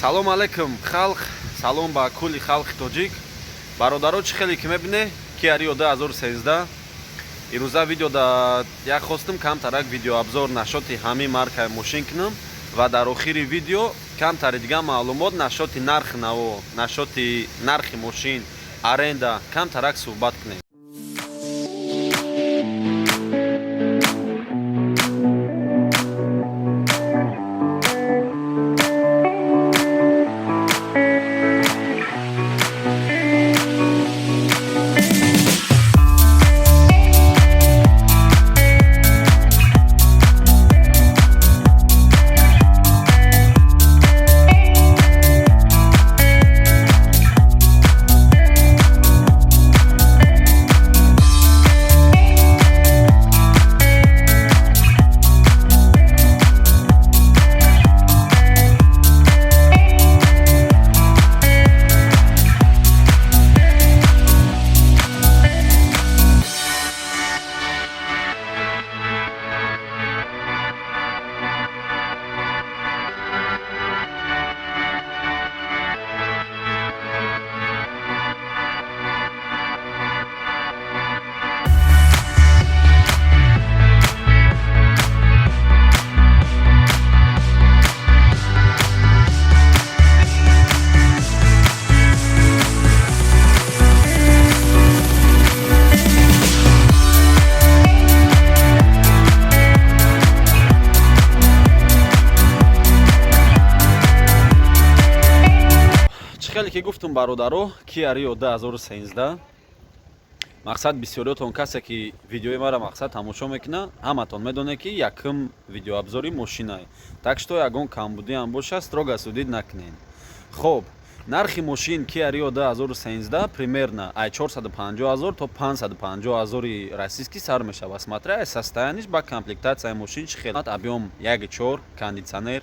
Салом алейкум, халқ, салом ба кулли халқи тоҷик. Бародаро, чӣ хеле ки мебине, Kia Rio 2013. Ирӯза видео да як хостум камтарак видеообзор нашоти ҳамин маркаи мошин кунам ва дар охири видео камтари дига маълумот нашоти нархи наво, нашоти нархи мошин, аренда камтарак суҳбат кунем. Чӣ хеле ки гуфтум, бародаро, Kia Rio 2013. Мақсад, бисёриётон, касе ки видеои мара, мақсад, тамошо мекуна, ҳаматон медонед, ки якум видеообзори мошинае, так что ягон камбудиам боша, строго судить накунед. Хоб, нархи мошин Kia Rio 2013 примерно ай 450 ҳазор то 550 ҳазори российский сар мешавад, смотря ай состояниш ба комплектатсияи мошин чӣ хел. Объём 1,4, кондитсионер,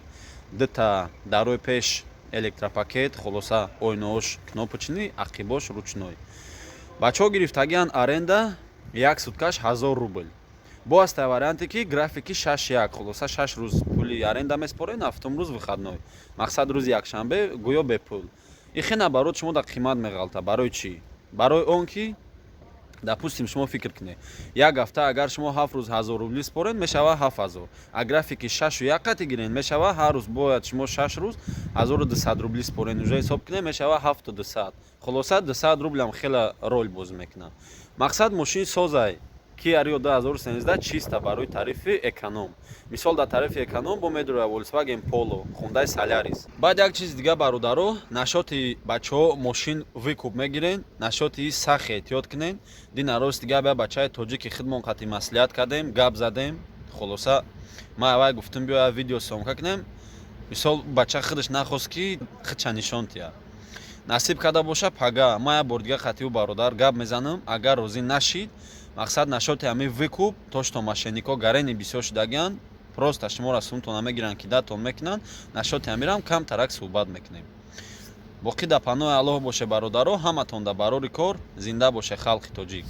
дута дарои пеш электропакет, хулоса, ойноош кнопочный, ақибош ручной. Бачаҳо гирифтагиан аренда, як суткаш 1000 рубл. Бо аста варианте ки графики 6-1, хулоса, 6 рӯз пули аренда меспорен, ҳафтум рӯз выходной, мақсад, рӯзи якшанбе гӯё бепул. Ихе наоборот шумо дар қимат меғалта. Барои чӣ? Барои он ки, допустим, шумо фикр кунед, як ҳафта агар шумо 7 рӯз 1000 рубли според, мешава 7000. А графики 6-1 қати гирен, мешава ҳар рӯз бояд шумо 6 рӯз 1200 рубли спорен. Уже ҳисоб кунед, мешава 7200. Хулоса, 200 рублям хеле роль бозӣ мекунад. Мақсад, мошин созай, Kia Rio 2013 чиста барои тарифи эконом. Мисол, дар тарифи эконом бо медуроя Volkswagen Polo, Hyundai Solaris. Баъд як чизи дига, бародаро, нашоти бачаҳо мошин выкуп мегирен, нашоти сахт эҳтиёт кунен. Дина рост дига бя бачаи тоҷики хидмон қати маслиҳат кардем, гап задем. Хулоса, ман аввал гуфтум, биёя видео съёмка кунем. Мисол, бача худаш нахост, ки худша нишон тия. Насиб карда боша, пага ман як бор дига қати ӯ бародар гап мезанам. Агар розӣ нашид, мақсад, нашоти ҳамин выкуп, то что мошеннико гарени бисёр шудагианд, просто шуморо сумтона мегиранд, кидатон мекунанд. Нашоти ҳамирам камтарак суҳбат мекунем. Боқӣ дар паноҳи Аллоҳ боше, бародаро, ҳаматон дар барори кор. Зинда боше халқи тоҷик.